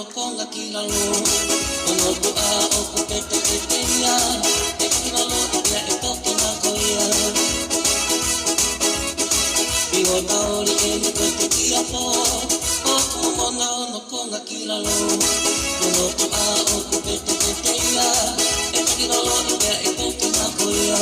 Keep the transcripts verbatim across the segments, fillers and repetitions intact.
Konga ki lalo, hono tuʻa ʻoku petepete ia, ʻe ki lalo ia ʻe toki nako ia. ʻI hoʻo taoli eni ko e tekiapo, ʻoku momona hono konga ki lalo, hono tuʻa ʻoku petepete ia, ʻe ki lalo ia ʻe toki nako ia.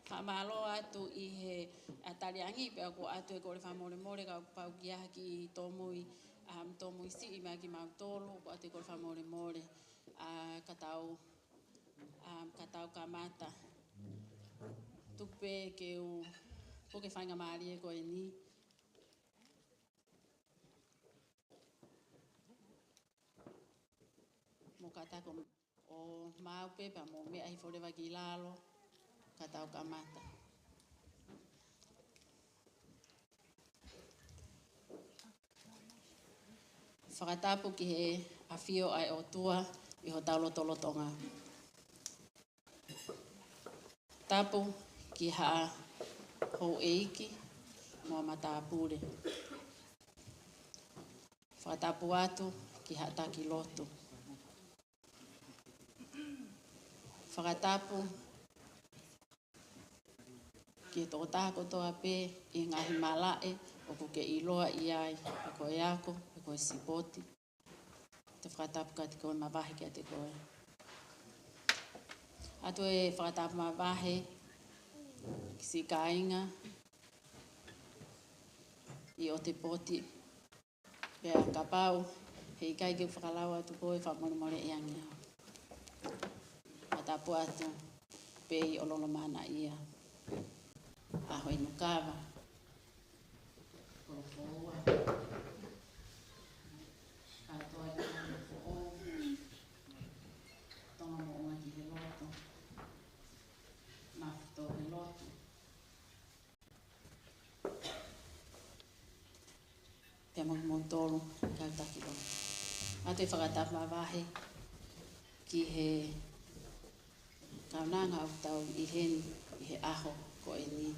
Fakamālō atu ʻi he, ʻa, taliangi, pea ʻoku ʻoatu e kole fakamolemole, kapau ʻoku ʻi ai ha kiʻi tōmui, um, tōmui siʻi mai kiate kimautolu, ʻoku ʻoatu e kole fakamolemole, ʻa, ka tau, um, ka tau kamata. Tuku pē ke u puke e faingamālie ko eni. Mou kātaki ʻo maʻu pē pea mou meʻa hifo leva ki lalo, ka tau kamata. Fakatapu ki he ʻafio ʻa e ʻOtua ʻi hotau lotolotonga. Tapu ki haʻa houʻeiki mo e matāpule. Fakatapu atu ki haʻa taki lotu. Fakatapu ki he tokotaha kotoa pē ʻi he ngaahi malaʻe ʻoku ke ʻiloa ʻi ai, pe ko e ako, pe ko e sipoti. Te fakatapu kiate koe, mavahe kiate koe. ʻOatu e fakatapu mavahe ki siʻi kāinga ʻi ʻOtepoti. Pea kapau heʻikai ke u fakalau atu koe, fakamolemoleʻi ange au. Fakatapu atu pē ʻi ʻOlolomanaʻia, ʻAhoenukava, Kolofoua, kātoa ki Kolofoʻou, Tonga Moʻunga ki he lotu, Mafimafi ki he lotu. Pea mo kimoutolu kau taki lotu. ʻOatu e fakatapu mavahe ki he kaunanga ʻoku tau ʻi heni ʻi he ʻaho ko eni,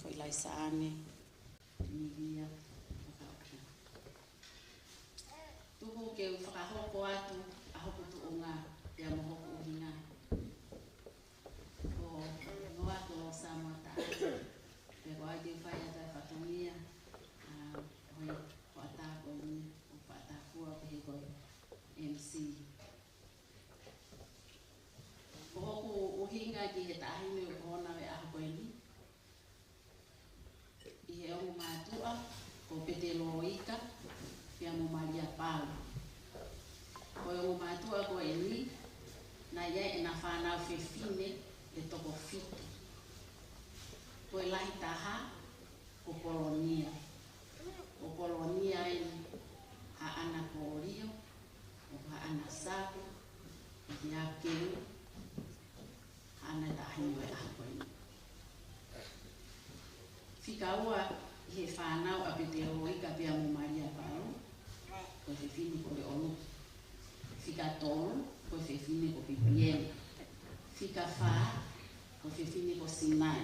ko ʻIlaisaane Milia Fakaʻohia. Tuku ke u fakahoko atu ʻa hoku tuʻunga pea mo hoku ʻuhinga. Ko e hingoa ko Samuel Taʻata, pea ko au te u fai atu e fatongia, ʻa, ʻo e hoʻatā ko eni, ʻo e hoʻatā fua pehē ko e M C. Ko hoku ʻuhinga ki he taʻahine ʻoku ʻi hona ʻaho ko eni, ʻi he ongo mātuʻa ko Petelo Ika pea mo Malia Palu. Ko e ongo mātuʻa ko eni, naʻe ʻi ai ʻena fānau fefine ʻe toko fitu. Ko e lahi taha ko Kolonia. Ko Kolonia eni, haʻana ko Lio, ʻo haʻana Saku, ʻo Tiakeu, haʻana taʻahine ʻo e ʻaho ko eni. Fika ua ʻi he fānau ʻa Petelo Ika pea mo Malia Palu, ko e fefine ko Leʻoluki. Fika tolu, ko e fefine ko Pipieni. Fika fā, ko e fefine ko Sinai.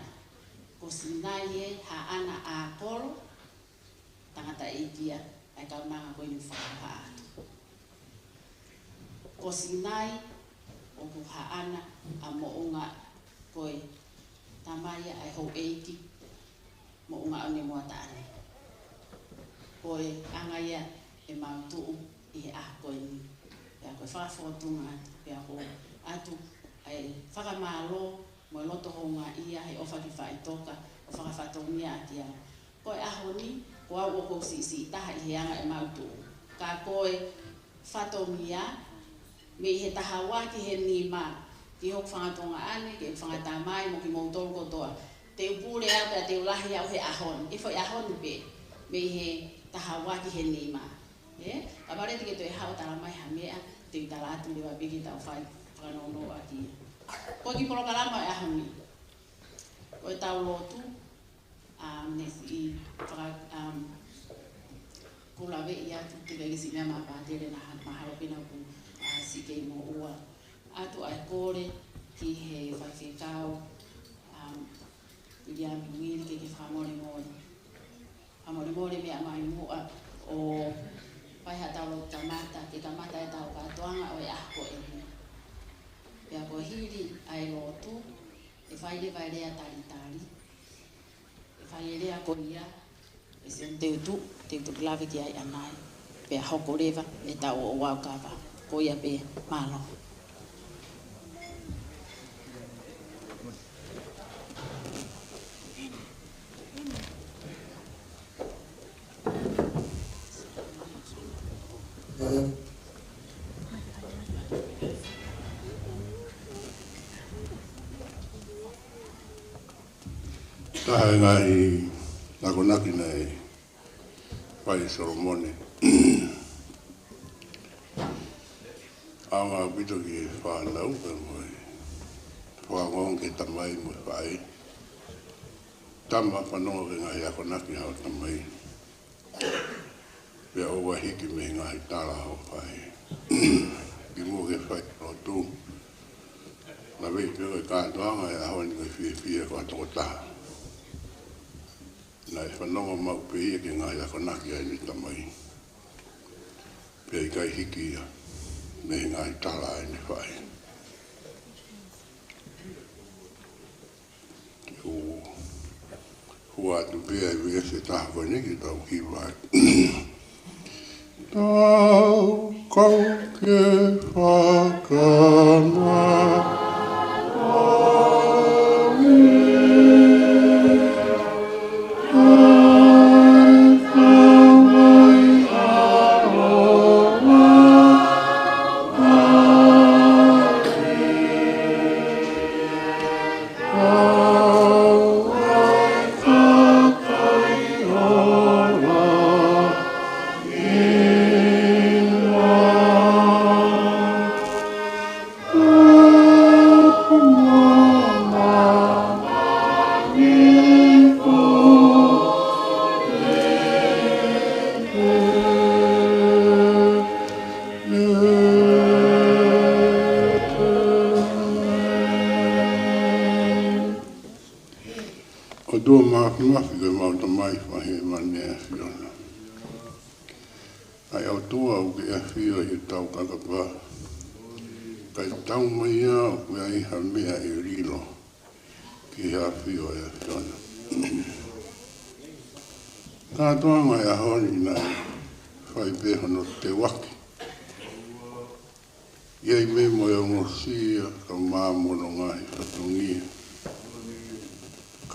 Ko Sinai ē, haʻana ʻakolo, tangataʻeiki ia, ʻa e kaunanga ko eni ʻoku fakahā atu. Ko Sinai, ʻoku haʻana ʻa Moʻunga, ko e tamai ia ʻa e houʻeiki, Moʻunga ʻOnemoa Taʻane. Ko e anga ia ʻemau tuʻu ʻi he ʻaho ko eni. Pea ko e fakafōtunga atu, pea ko e ʻoatu ʻa e fakamālō mo e loto houngaʻia he ʻofa ki faʻitoka, ʻo fakafatongia ʻaki au. Ko e ʻaho ni, ko au ʻoku ou siʻisiʻi taha ʻi he anga ʻemau tuʻu. Ka ko e fatongia, mei he taha ua ki he nima, ki hoku fanga tuongaʻane, ki he fanga tamai, mo kimoutolu kotoa. Te u pule au pea te u lahi au he ʻaho ni, he foʻi ʻaho ni pē, mei he taha ua ki he nima. Ē, kapau leva te ke toe haʻu ʻo talamai ha meʻa, te u tala atu leva pē ke tau fai fakanounou ʻaki ia. Ko e kiʻi polokalama ʻo e ʻaho ni. Ko ʻetau lotu, um, ne siʻi faka-, um, kulaveʻi atu, teʻeki ai ke siʻi meʻa maʻa Pātele, naʻa mahalo pē naʻa ku, uh, siʻi kei moʻua. ʻOatu ʻa e kole ki he faifekau, um, Viliami Uili ke ke fakamolemole. Fakamolemole meʻa mai muʻa ʻo fai haʻatau lotu kamata, ke kamata ʻetau kātoanga ʻo e ʻaho ko eni. Pea ko e hili ʻa e lotu, ʻe fai leva e lea talitali. ʻE fai e lea ko ia, ʻe Sione Teutu, Teutu Kilave ki ai ʻanai. Pea hoko leva ʻetau ouau kava. Ko ia pē, mālō. Taha e ngaahi akonaki naʻe fai ʻe Solomone. ʻAonga ʻaupito ki he fānau pea mo e fakaongoongo ki he tamai mo e faʻē. Tama, fanongo ki he ngaahi akonaki ʻa hoʻo tamai. Pea ʻoua ʻe hiki mei he ngaahi tala ʻa hoʻo faʻē. Kimuʻa ke fai lotu, naʻe ʻi ai pē ʻa e kātoanga ʻo e ʻaho ni ko e fiefia fakatokotaha. Naʻe fanongo maʻu pē ia ki he ngaahi akonaki ʻa ʻene tamai. Pea ʻikai hiki ia mei he ngaahi tala ʻa ʻene faʻē. Ke u hua atu pē ʻa e veesi ʻe taha ko eni ke tau hiva ai. Tau kau ke fakamaauʻi ʻa e tamai ʻa e laumālie. ʻOtua Māfimafi, ko ʻemau Tamai Fakahēvani ʻa e ʻAfiona. ʻA e ʻOtua ʻoku ke ʻafio ʻi hotau kakapa. Kae tau mai ia ʻoku ʻi ai ha meʻa ʻe lilo ki he ʻafio ʻa e ʻAfiona. Kātoanga ʻo e ʻaho ni naʻe fai pē hono teuaki. ʻI ai pē mo e ongosia, ka māmā mo hono ngaahi fatongia.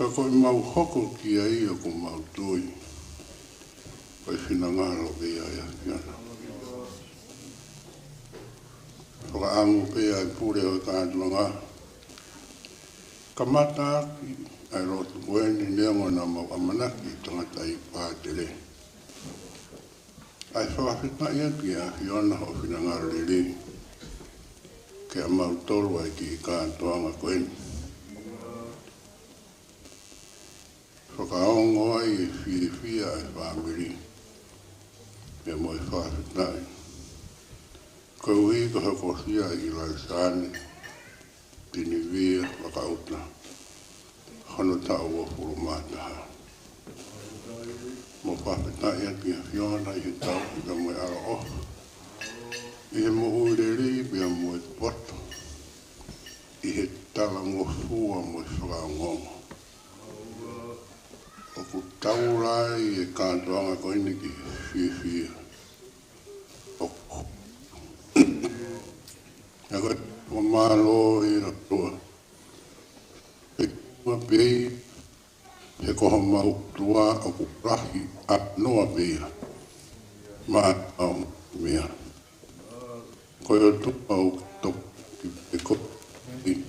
Ka ko ʻemau hoko ki ai ʻoku mau tui ko e finangalo pē ia ʻo e ʻAfiona. Fakaʻamu pē ʻa e pule ʻo e kātoanga. Kamata ʻaki ʻa e lotu ko eni neongo naʻa mau ʻamanaki tangataʻeiki Pātele. ʻA e fakafetaʻi atu ki he ʻAfiona hoʻo finangalo lelei kiate kimautolu ʻa e kiʻi kātoanga ko eni. Fakaongo ai e fiefia ʻa e fāmili pea mo e fakafetaʻi. Koeʻuhi ko e hokosia ʻa ʻIlaisane Tinivia Vakaʻuta, hono taʻu uofulu mā taha. Mou fakafetaʻi atu ki he ʻAfiona ʻi he tauhi pea mo e ʻaloʻofa, ʻi he moʻui lelei pea mo e poto, ʻi he talangofua mo e fakaongoongo. ʻOku taula ai e kātoanga ko eni ki he fiefia. ʻOku ʻa ko e fakamālō ʻi he ʻOtua. Pea ʻoku pehē, he ko homau ʻOtua ʻoku lahi ʻa noa pea ia maʻa ʻetau meʻa. Ko e ʻOtua ʻoku tokoni pē ko eni.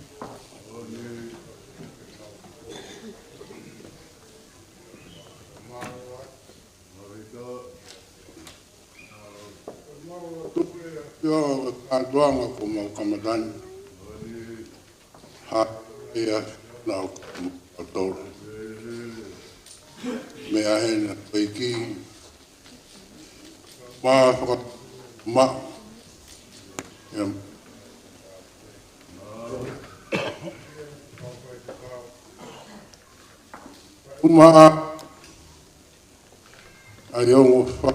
Ia, kātoanga ko mau kamata ni. Ha, ia, na o mo tolu. Meʻa hena ko e ki. Ma, faka, ma. Ia. Uma. ʻA e ongo fā.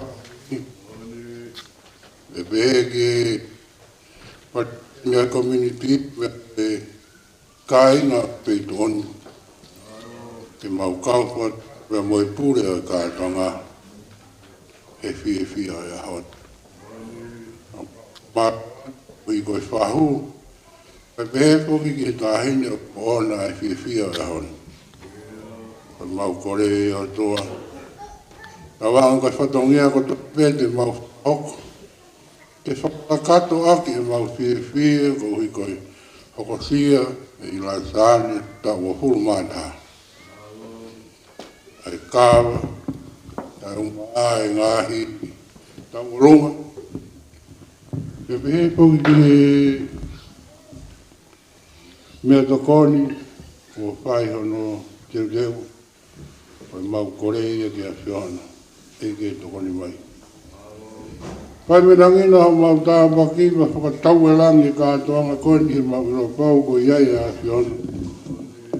ʻE pehē ki he pati ʻa e community, mei he kāinga Peitoʻoni. Ke mau kau fakatāpui mo e pule ʻo e kātoanga. He fiefia ʻo e ʻaho ni. Ma, ui ko e fahu. ʻE pehē foki ki he taʻahine ʻoku ʻoʻona e fiefia ʻo e ʻaho ni. Ko e mau kole ʻOtua. Ka ʻoku ʻi ai e fatongia kotoa pē te mau hoko. Ke fakakakato ʻaki e mau fiefia koeʻuhi ko e hokosia ʻe ʻIlaisane taʻu uofulu mā taha. ʻA e kava, ʻa e uma ʻa e ngaahi tauʻolunga. ʻE pehē foki ki he meʻatokoni kuo fai hono teuteu, ko e mau kole ia ki he ʻAfiona, ʻEiki ke tokoni mai. Fai meʻa ni ʻa homau tāpuaki mo fakatauelangi e kātoanga ko eni he mau ʻilo pau ko ia ʻa e ʻAfiona.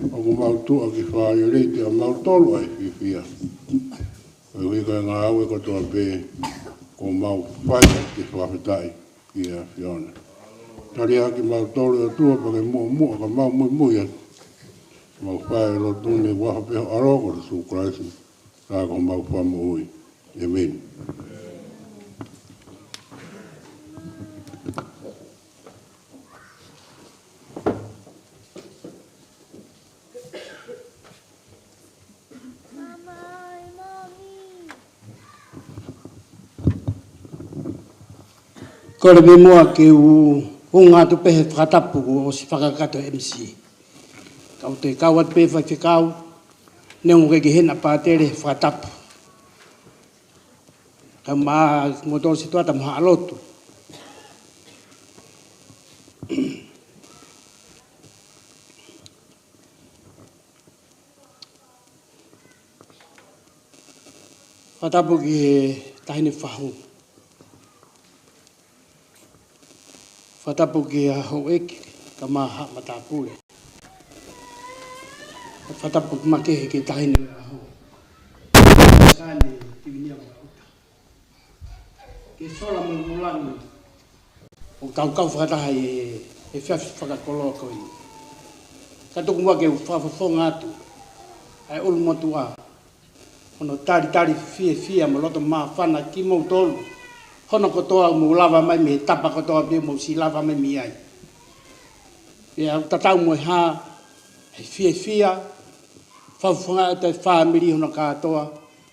ʻOku mau tuʻu ʻaki fai lelei ʻa mautolu ʻa e fiefia. Koeʻuhi ko e ngāue kotoa pē, ko mau fai ke fakafetaʻi ki he ʻAfiona. Tali ʻaki mautolu ʻe ʻOtua pea ke muʻomuʻa ka mau muimui atu. Mau fai e lotu ni ʻi he huafa pē ho ʻAlo ko Sīsū Kalaisi, ko homau Fakamoʻui. ʻĒmeni. Kole pē muʻa ke u hūfanga atu pē he fakatapu kuo ʻosi fakakakato ʻe he M C. Kau toe kau atu pē faifekau, neongo ʻoku ʻikai ke ʻi hena Pātele he fakatapu. Ka ma mo tolu si tuata mo haʻa lotu. Fakatapu ki he taʻahine fahu. Fakatapu ki he houʻeiki, ka ma haʻa matāpule. Fakatapu makehe ki he taʻahine ʻaho. Sane, Tivinia Vakaʻuta. Ke sola mo e vūlangi. ʻO kau kau fakataha ʻi he, he efiafi fakakoloa ko eni. Ka tuku muʻa ke u fakafofonga atu ʻa e ʻulumotuʻa. Hono talitali fiefia mo loto māfana kimoutolu. Hono kotoa mou lava mai mei he tapa kotoa pē mou siʻi lava mai mei ai. Pea ʻoku tatau mo e hā, he fiefia, fakafofonga atu e fāmili hono kātoa,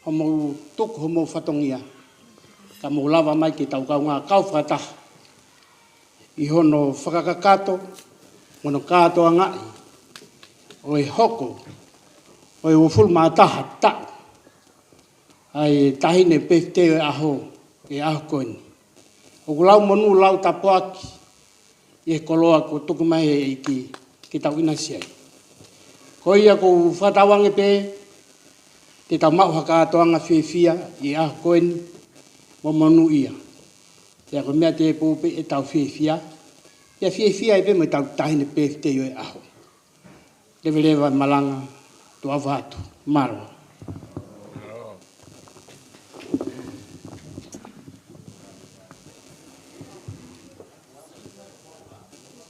hoʻomou tuku homou fatongia. Ka mou lava mai ke tau kaungā kau fakataha ʻi hono fakakakato, hono kātoangaʻi ʻo e hoko ʻo e uofulu mā taha taʻu ʻa e taʻahine pefitei ʻo e ʻaho, ʻi he ʻaho ko eni. ʻOku lau monū lau tāpuaki ʻi he koloa kuo tuku mai ʻe he ʻEiki ke tau ʻinasi ai. Ko ia ʻoku ou fakatauange pē te tau maʻu ha kātoanga fiefia ʻi he ʻaho ko eni mo monūʻia. Pea ko e meʻa tēpū pē ʻetau fiefia. Pea fiefia ai pē mo ʻetau taʻahine pēfitei ʻo e ʻaho. Leveleva e malanga, tuʻa ʻofa atu. Mālō.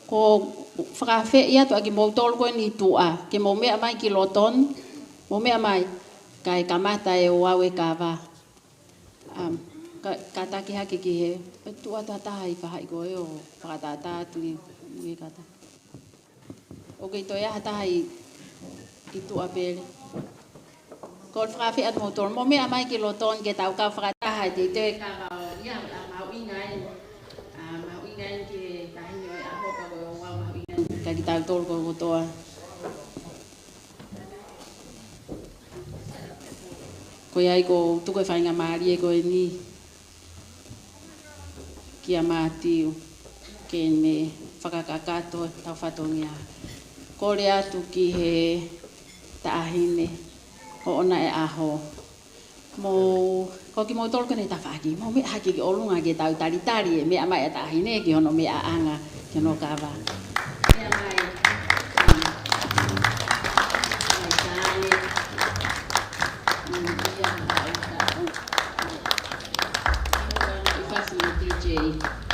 Ko e fakaafeʻi atu ʻa kimoutolu ko eni tuʻa, ke mou meʻa mai ki loto ni, mou meʻa mai, kae kamata ʻe ouau e kava. Um, ka, kātaki hake ki he, e tuʻa tatau ai faʻahi ko ē ʻo fakatātā atu ʻi, ʻi he kata. ʻOku kei toe ʻi ai ha taha ʻi, ʻi tuʻa pele. Ko e fakaafeʻi atu moutolu, mou meʻa mai ki loto ni ke tau kau fakataha ʻi he teuteu e kava ʻo ia, ʻa, mahuʻinga eni. ʻA, mahuʻinga eni ki he taʻahine ʻo e ʻaho pea ko e ouau mahuʻinga eni kia kitautolu kotoa. Ko ia ai ʻoku ou tuku e faingamālie ko eni kia Mātiu ke ne fakakakato ʻetau fatongia. Kole atu ki he taʻahine ʻo ʻoʻona e ʻaho. Mou, ko kimoutolu ko eni tafaʻaki, mou meʻa hake ki ʻolunga ke tau talitali e meʻa mai ʻa e taʻahine ki hono meʻaʻanga, ki hono kava. Meʻa mai. Mai taane. Ia, ia, ia.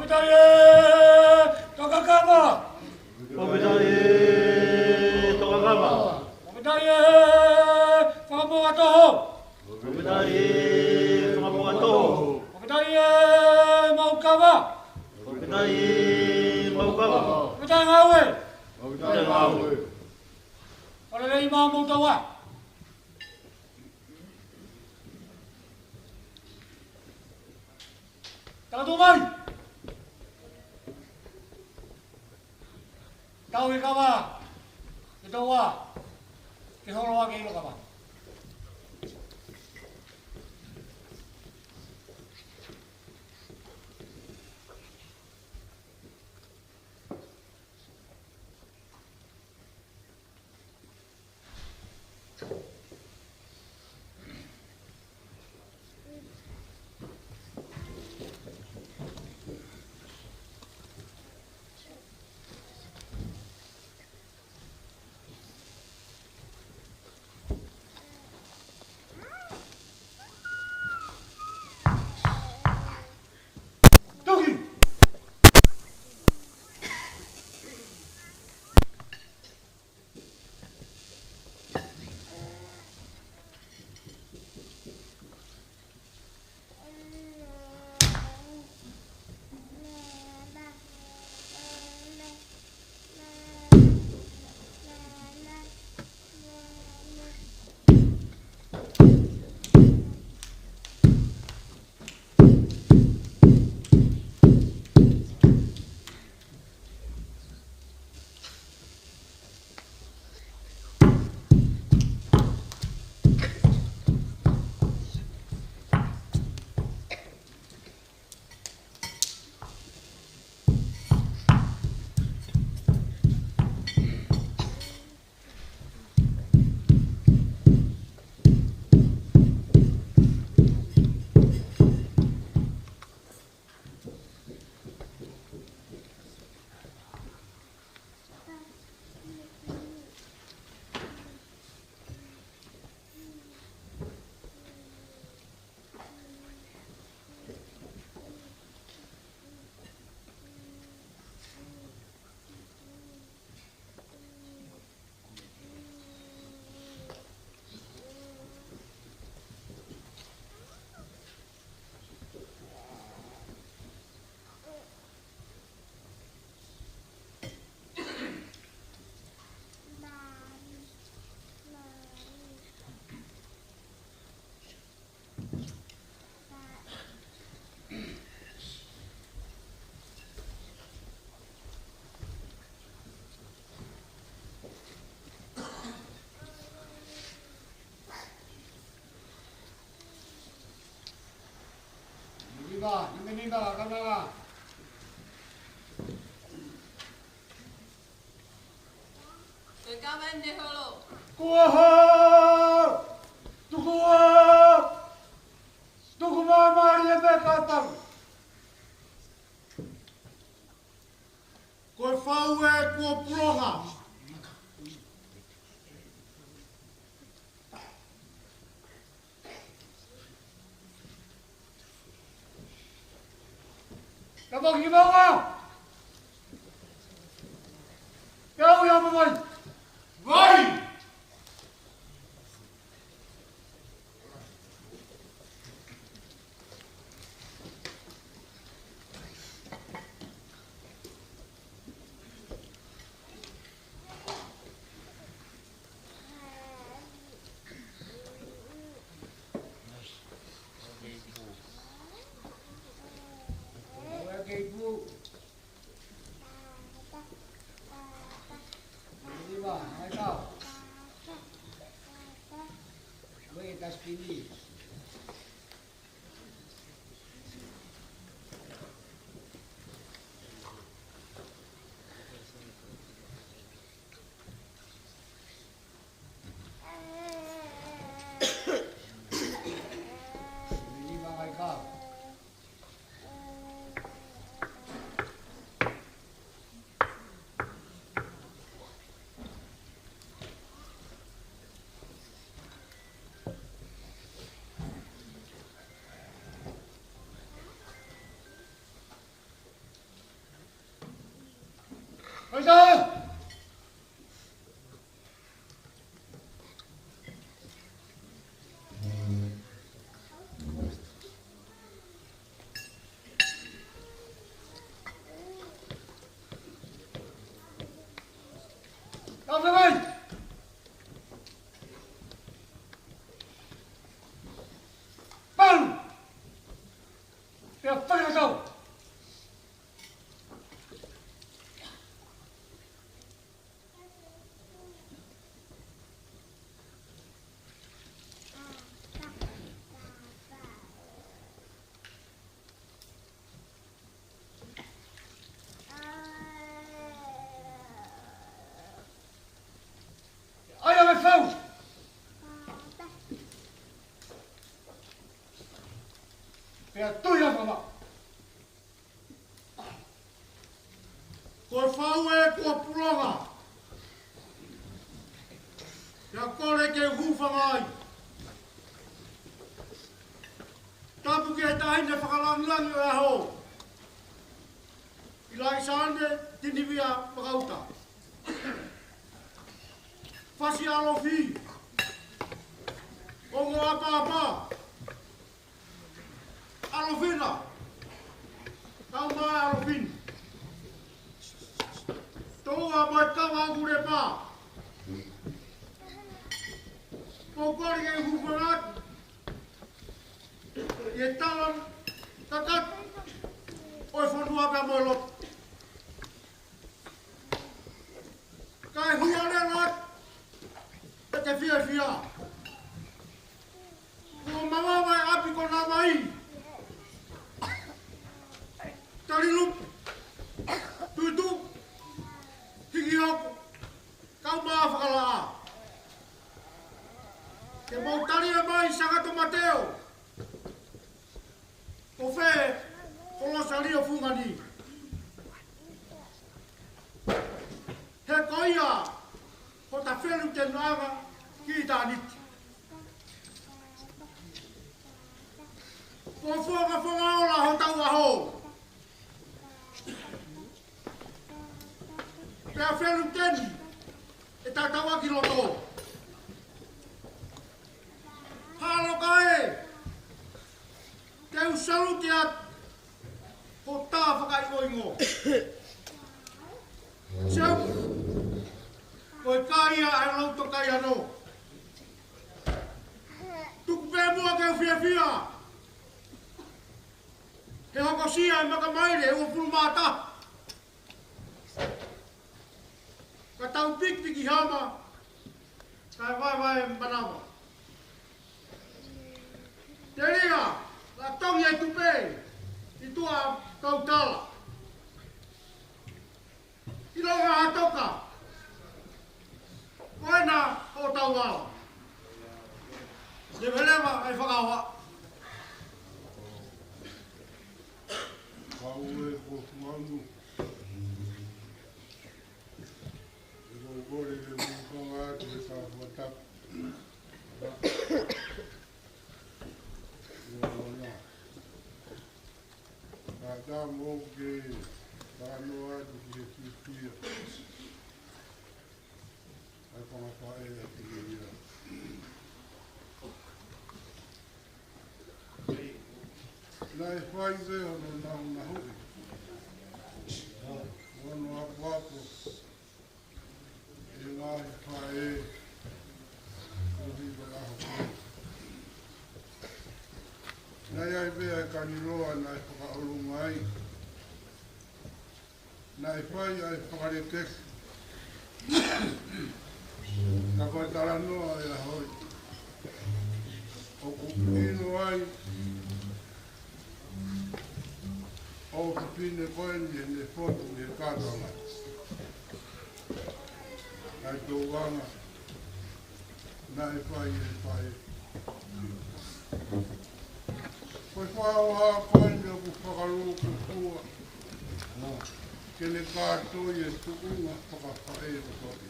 Fakafetaʻi e Tokakava. Fakafetaʻi e Tokakava. Fakafetaʻi e Fakamoʻungatoho. Fakafetaʻi e Fakamoʻungatoho. Fakafetaʻi e Maʻu Kava. Fakafetaʻi e Maʻu Kava. Fakafetaʻi e Ngāue. Fakafetaʻi e Ngāue. Fakalelei maʻamoutolu. Tala tuʻu mai. Tau ʻi kava, ke tau ʻā, ke holo ʻa e ʻilo kava. Toki! Nima, nima, nima, kananga. Ko e kava eni, holo. Kuo hā! Tuku ā! Tuku māmālie pē kātaki. Ko e fau ē kuo pulonga. Ka mau ki mau ā. Ke au ia mo mai. Vai! ʻAita! Tafe mai! Pau! Pea fai ʻa tau! ʻAi ʻa e fau. Pea tui ʻa e fau. Ko e fau ē kuo pulonga. Pea kole ke u hūfanga ai. Tapu ki he taʻahine fakalangilangi ʻo e ʻaho. ʻIlaisaane Tinivia Makauta. Fasi ʻAlofi. Ongo ʻApapa. ʻAlofina. Tau mai ʻAlofina. Toua mai Kava Kulepa. Ko e kole ke u hūfanga atu. ʻI he tala kakato ʻo e fonua pea mo e lotu. Kae hua leva ʻa e fiefia. Kuo mavava e ʻapi ko Navai. Talilupe. Tuʻituʻu. Hiki hoko. Kau mai fakalaʻā. Ke mou tali mai Sakato Mateo. Ko fē Kolosalia Fungani. He ko ia hota feluteniʻanga ki ʻitāniti. Ko e fongafonga ola hotau ʻaho. Pea feluteni ʻe tatau ʻaki loto. Haloka ē, te u saluti atu hota fakaʻingoʻingo. Seu, ko e kai ia ʻa e loto kai ano. Tuku pē muʻa ke u fiefia. He hokosia e maka maile ʻe uofulu mā taha. Ka tau pikipiki hama, kae vaevae manava. Telia, ka tongi e tupe ʻi tuʻa Kautala. ʻIlonga ha toka. Ko ena hotau ʻaho. Leveleva e fakahoa. Kau e ko fuanu. E ko kole ke mou kanga atu he kau fakatapu. Ua ona. Ka ta mo ke talanoa atu ki he fiefia ʻa e fanga faʻē ʻa Tinivia. Naʻe fai pē hono nahunahuʻi hono apoapo ʻe he ngaahi faʻē ʻo e ʻaho ko ē. Naʻe ʻi ai pē ʻa e kaniloa naʻe fakaʻolunga ai. Naʻe fai ʻa e fakalekesi. Ka ko e talanoa ʻo e ʻaho ni ʻoku ʻilo ai ʻa e fefine ko eni ʻene fotu ʻi he kātoanga. Naʻe tōʻanga, naʻe fai ʻe he faʻē. Ko e fakahoa ko eni ʻoku fakalūkufua ke ne kātoi e tuʻunga fakafaʻē kotoa pē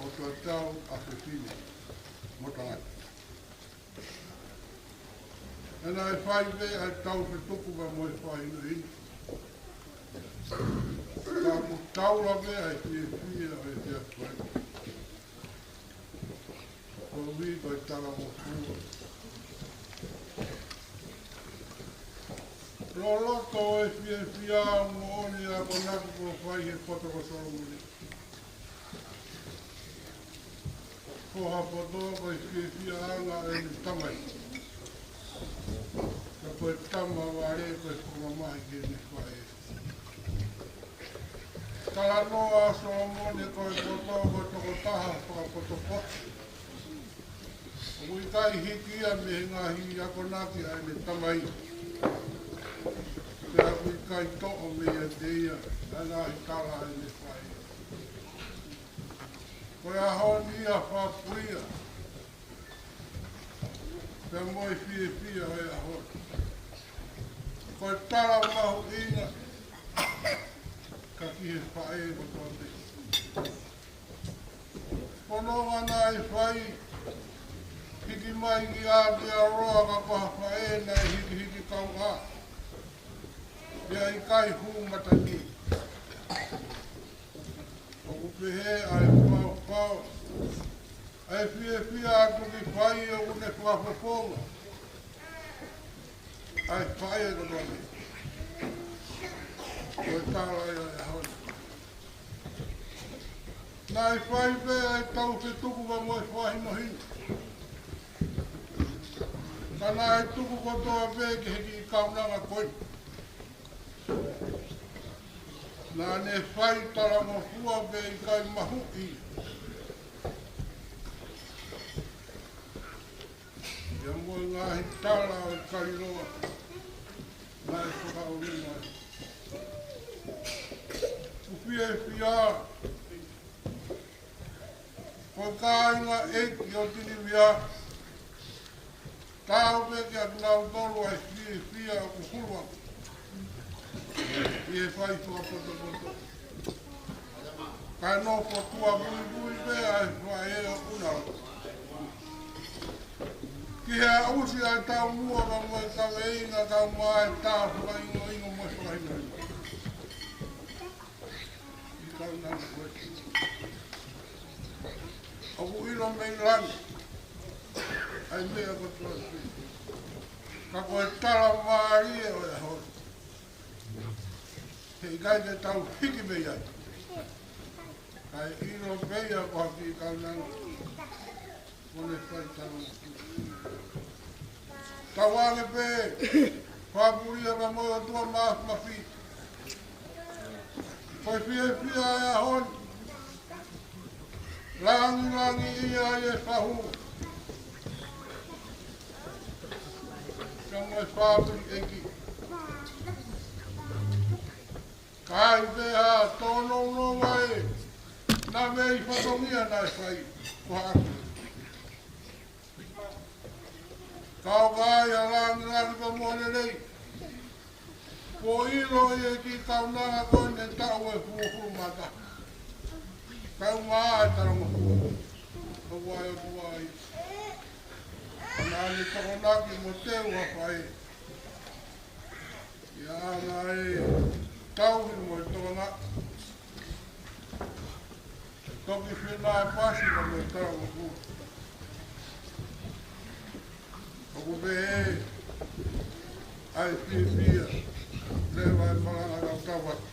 ʻo tatau ʻa fefine mo tangata. Naʻe fai pē ʻa e tau fetuku pea mo e fakahinohino. Ka ʻoku taula pē ʻa e fiefia ʻo e efiafi ko eni. Ko e ui ko e talangofua. Loloto ʻo e fiefia ʻoku moʻoni ʻa e akonaki kuo fai he poto ko Solomone. Ko ha poto ko e fiefiaʻanga ʻene tamai. Ka ko e tama vale ko e fakamamahi ki heʻene faʻē. Talanoa ʻa Solomone ko e poto ko e tokotaha fakapotopoto. ʻOku ʻikai hiki ia mei he ngaahi akonaki ʻa ʻene tamai. Pea ʻoku ʻikai toʻo meiate ia ʻa e ngaahi tala ʻa ʻene faʻē. Ko e ʻaho ni ia fakapuia. Pea mo e fiefia ʻo e ʻaho ni. Ko e tala mahuʻinga ka ki he faʻē kotoa pē. Ko hono ʻuhinga naʻe fai, hiki mai ki Aotearoa ka ko ha faʻē naʻe hikihiki kauʻā. Pea ʻikai hū matani. ʻOku pehē ʻa e faofao, ʻa e fiefia ʻa e tukifai ʻoku ne fakafofonga ʻa e faʻē kotoa pē. Ko e tala ia ʻo e ʻaho ni. Naʻe fai pē ʻa e tau fetuku pea mo e fakahinohino. Ka naʻe tuku kotoa pē ki he kiʻi kaunanga ko ē. Naʻa ne fai talangofua pea ʻikai mahuʻi. Ia mo e ngaahi tala ʻo e kailoa naʻe fakaʻunu mai. ʻOku fiefia ko e kāinga ʻeiki ʻo Tinivia. Tau pē kiate kinautolu ʻa e fiefia ʻoku hulu ʻi he fai fakapotopoto. Kae nofo tuʻa muimui pē ʻa e faʻē ʻoku na ō ki he aʻusia ʻa e taumuʻa pea mo e kaveinga kae ʻumaʻā e tā fakaingoingo mo e fakahinohino. ʻI he kaunanga ko ē. ʻOku ʻilo mei langi ʻa e meʻa kotoa pē. Ka ko e tala mālie ʻo e ʻaho ni. He ʻikai ke tau hiki mei ai. Kae ʻilo pē ia ko ha kiʻi kaunanga ʻoku ne fai talangofua. Tauange pē, fakapulia pea mo e ʻOtua Māfimafi. Ko e fiefia ʻa e ʻaho ni. Langilangiʻia ʻa e fahu. Ka mo e fāmili ʻeiki. Ka ʻi ai pē ha tōnounou ʻa e nāmei fatongia naʻe fai ko haʻaku. Ka ʻoku ʻi ai ha langilangi pea mo e lelei. Kuo ʻilo ʻe he kiʻi kaunanga ko eni taʻu ʻe hongofulu mā taha. Kae ʻumaʻā e talangofua. Ka ʻoku ʻi ai ʻa e ʻOtua ia. Naʻa ne tokonaki mo teu ha faʻē. ʻI he anga ʻo e tauhi mo e tokonaki. Toki fenāpasi mo e talangofua. ʻOku pehē ʻa e fiefia. Leva e malanga kautau atu.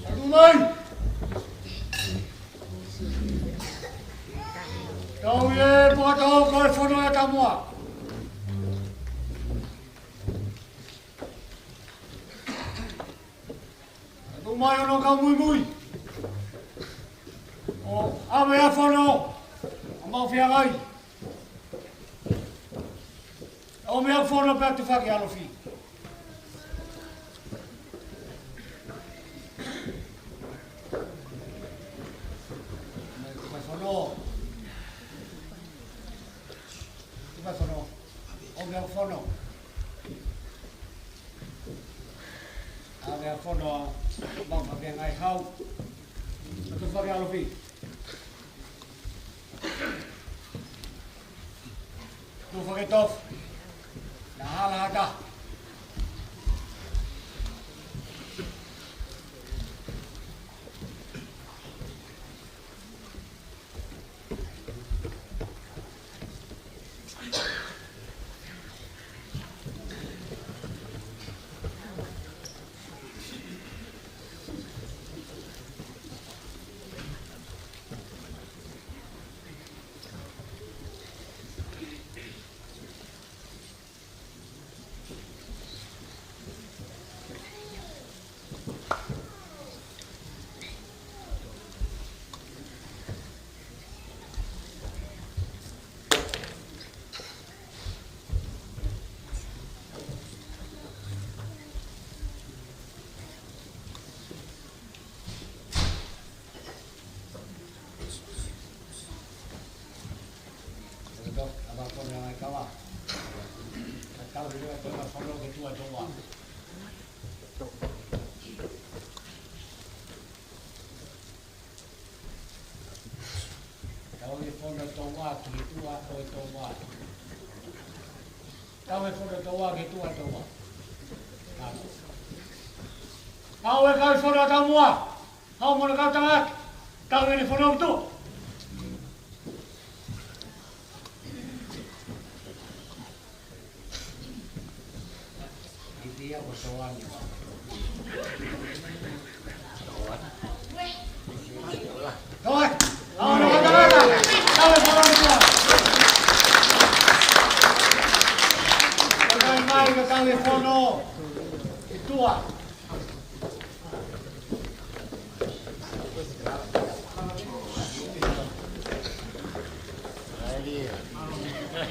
Atu mai. Tau ē, puatau ko e fono ʻa Tamoa. Atu mai hono kau muimui. ʻO ʻave ʻa e fono, ʻo mau fia ngai. ʻO meʻa fono pea tufaki ʻa Alofi. Tufa fono. Tufa fono. ʻO meʻa fono. ʻA meʻa fono, mau fakaengai hau. Tufaki ʻa Alofi. Tufaki tofu. Naʻa hala hata. Ki tuʻa ʻo e toa. Kau e fono toa ki tuʻa toa. Kau e kau fono taumua. Hau mo e kau tangata. Kau e fono tuʻa.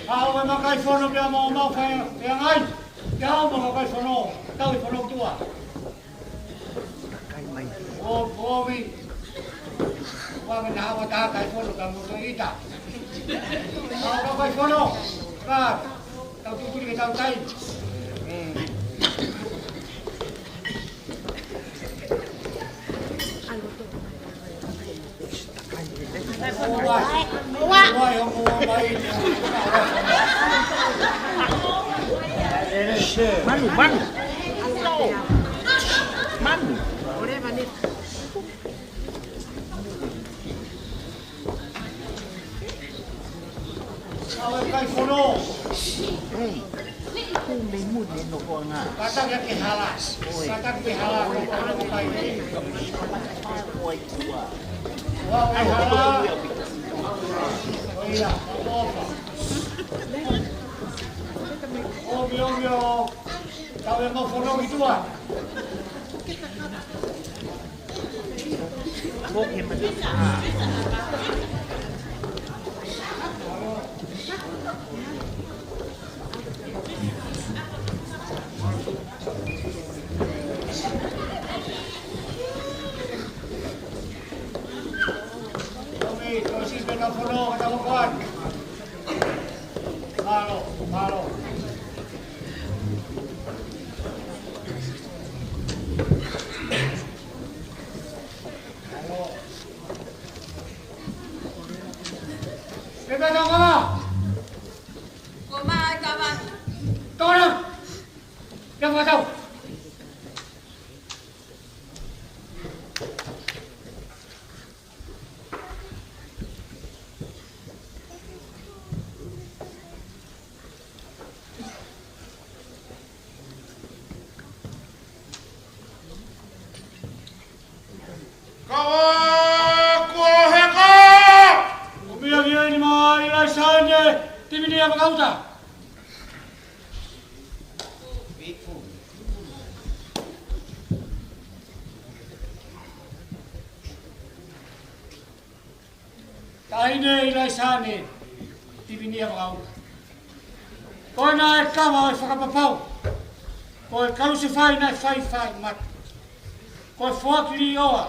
Haʻu e makai fono pea mau mau fai pea ngai. Pea haʻu mo e makai fono, tau e fono tuʻa. ʻO, ʻo, ʻomi. Ua me na hawa taha kai fono ka mo to ita. Haʻu makai fono. Ka, tau tutuli ke tau tai. Manu, manu. Manu. Kau e kai fono. Hei, kumi mune no koanga. Kata ke ke hala. Kata ke ke hala. Kau e kai. Ua, ua, hala. ʻO ia, ʻofa. ʻOmi, ʻomi, ʻo. Kau e mau fono ki tuʻa. Mālō, mālō. Ke pea tau kama. Ko mai kama. Tōna. Ke pea tau. Kava kuo heka! ʻOmi ange eni mai ʻIlaisane, Tivini ʻa Makauta. Taʻahine ʻIlaisane, Tivini ʻa Makauta. Ko ena e kava ʻo e fakapapau. Ko e kalusefai naʻe fai fai mata. Ko e foaki liʻoa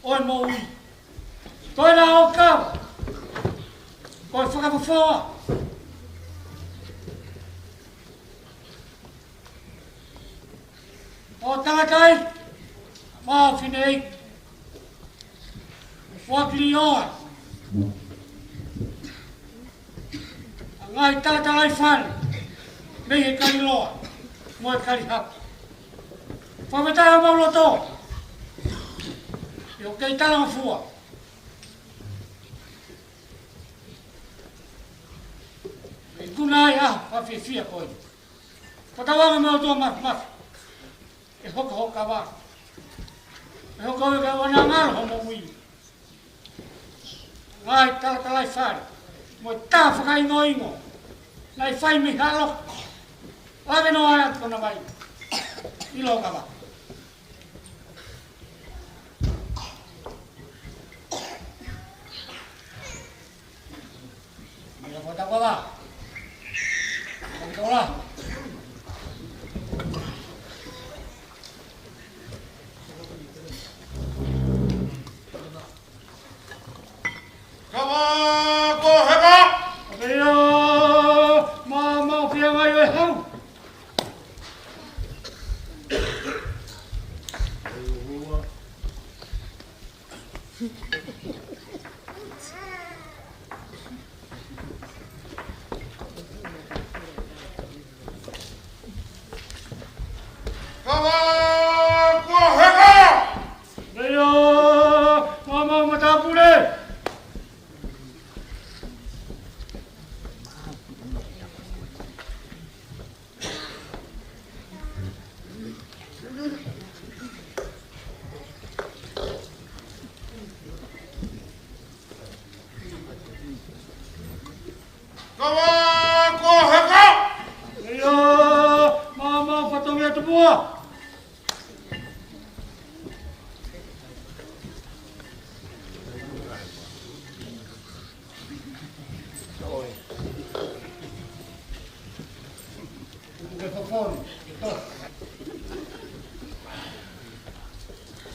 ʻo e moʻui. Ko ena ʻo e kava. Ko e fakafofoa. ʻO tangata ai, mo e fineʻeiki, foaki liʻoa ʻa e ngaahi talatalaifale mei he kaliloa mo e kalihaku. Fakafetaʻi homau loto ʻi hoʻo kei talangofua. ʻI he ʻuhinga ia ʻa e fakafiefia ko eni. Fakatauange mo e ʻOtua Māfimafi, ʻe hoko hoʻo kava. ʻE hoko ʻo ka ua na ngalo hoʻo moʻui. Ngaahi talatalaifale mo e tā fakaingoingo naʻe fai mei Haʻaloka, ʻave noa atu kona vai ʻi loto kava. Mira, foto kava. Foto kava. Kava kuo heka! ʻOku ʻi ai ʻa e maama ʻoku ʻi ai ʻa e hau.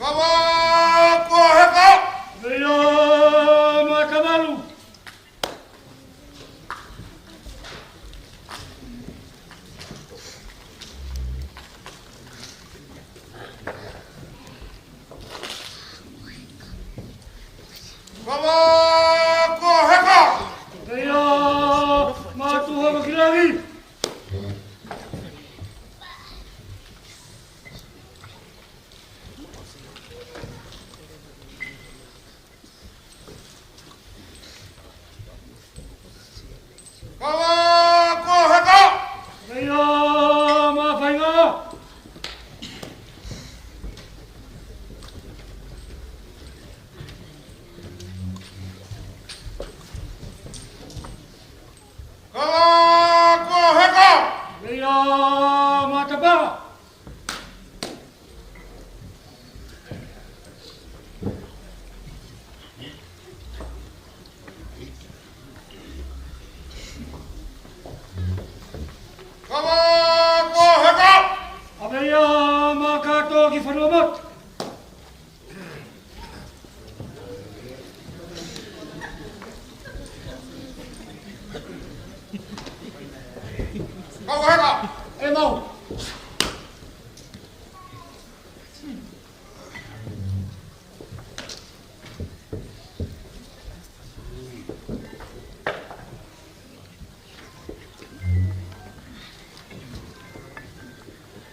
Kava kuo heka! Meia Matamalu. Kava kuo heka! Meia Matuha Makilangi. Kava kuo heka! Meia Mafainga. Kava kuo heka! Meia Matapā. Kava kuo heka! ʻA meia Makato ki Fanuamot. Kau heka! ʻE mau.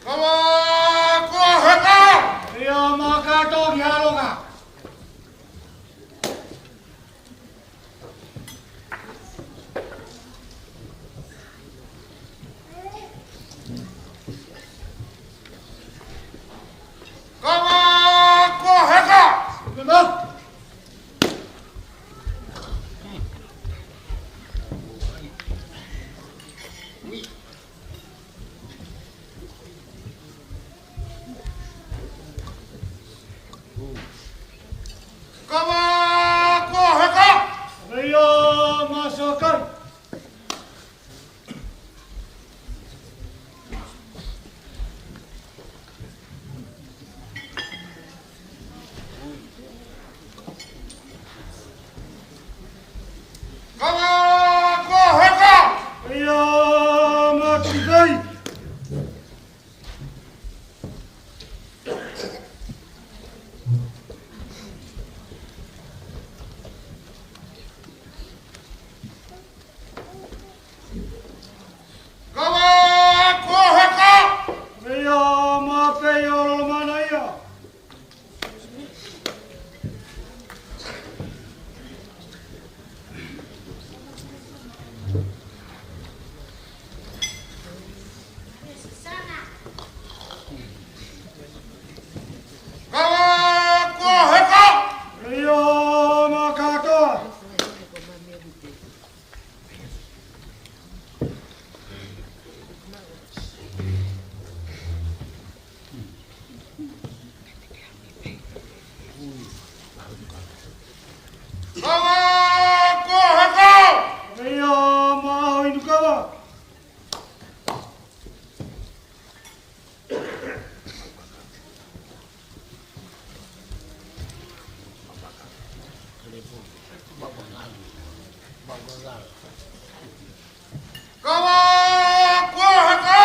Kava kuo heka! Meia Makato ki Haloka. Kava kuo heka! Kava! Kava kuo heka! Meia Masakai. Kava kuo heka! Meia Matikai. Kava kuo heka! Meia Mapeia Lolomanaia. Kava kuo heka! Meia Makatoa. Kava kuo heka! Meia Maʻaho Inukava. Kava kuo heka!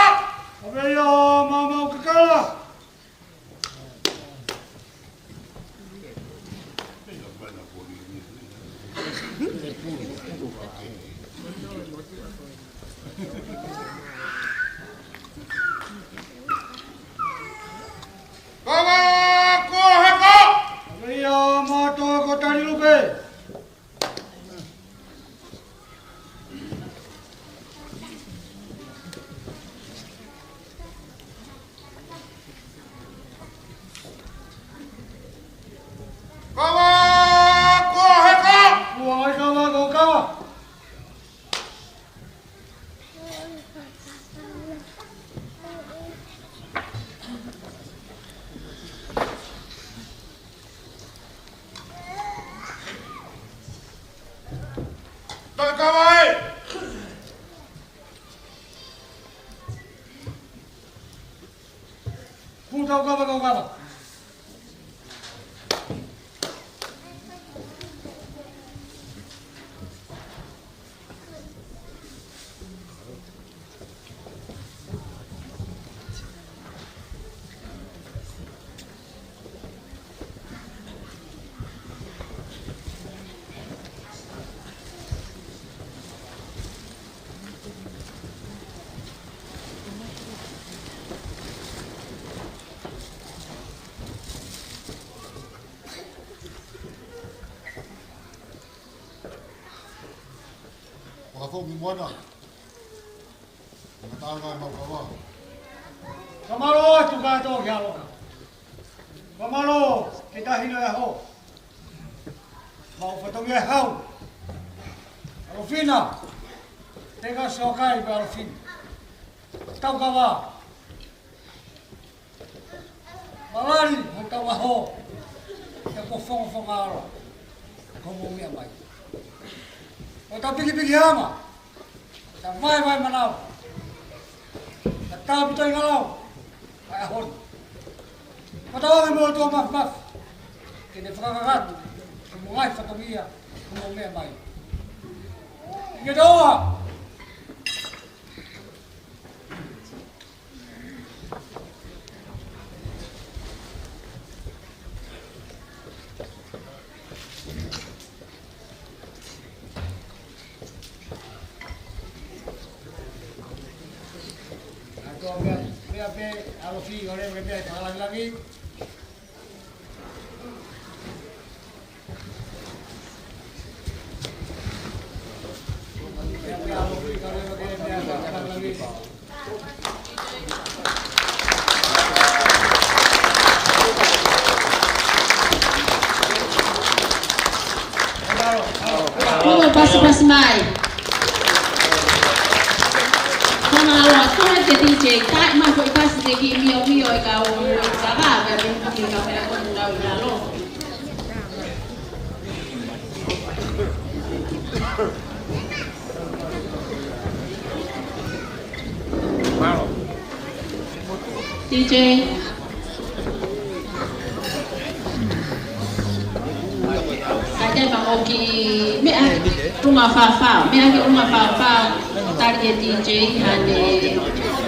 Meia Maʻamaʻu Kakala. Kava kuo heka! Meia Matoa ko Tanilupe. Kava kuo heka! Kuo heka, kava, kava. Toe kava ē! Kuo tau kava, kau kava. Ko mi moana. Mataʻanga e mau kava. Fakamālō atu kātoa ki he ʻaloʻofa. Fakamālō ki he taʻahine ʻo e ʻaho. Mau fatongia e hau. ʻAlofina. Teka sokai pe ʻAlofina. Tau kava. Malali hotau ʻaho, ʻi he fongafonga ʻa e ʻAlo, ko hoʻomou meʻa mai. ʻO tau pikipikihanga, ʻo tau vaevae manava, ʻo tau pito ʻi he ngalo ʻa e ʻaho ni. ʻO tau ʻoange mo e ʻOtua Māfimafi, ke ne fakakakato, ko hoʻomou ngaahi fatongia, ko hoʻomou meʻa mai. ʻI he toa, ʻa e toa meʻa, meʻa pē, ʻAlofi, ʻo lele meʻa ʻi he fakalangilangi. Kuo pasipasi mai. Ko e mālō atu e D J, kae ʻomai foʻi pasi ke kiʻi miomio e kau kava, pea mei he kau meʻa ko ē ʻoku nau ʻi lalo. D J. Kae te ma ʻoki meʻa ki ʻolunga fafao, meʻa ki ʻolunga fafao, tali e D J, hane.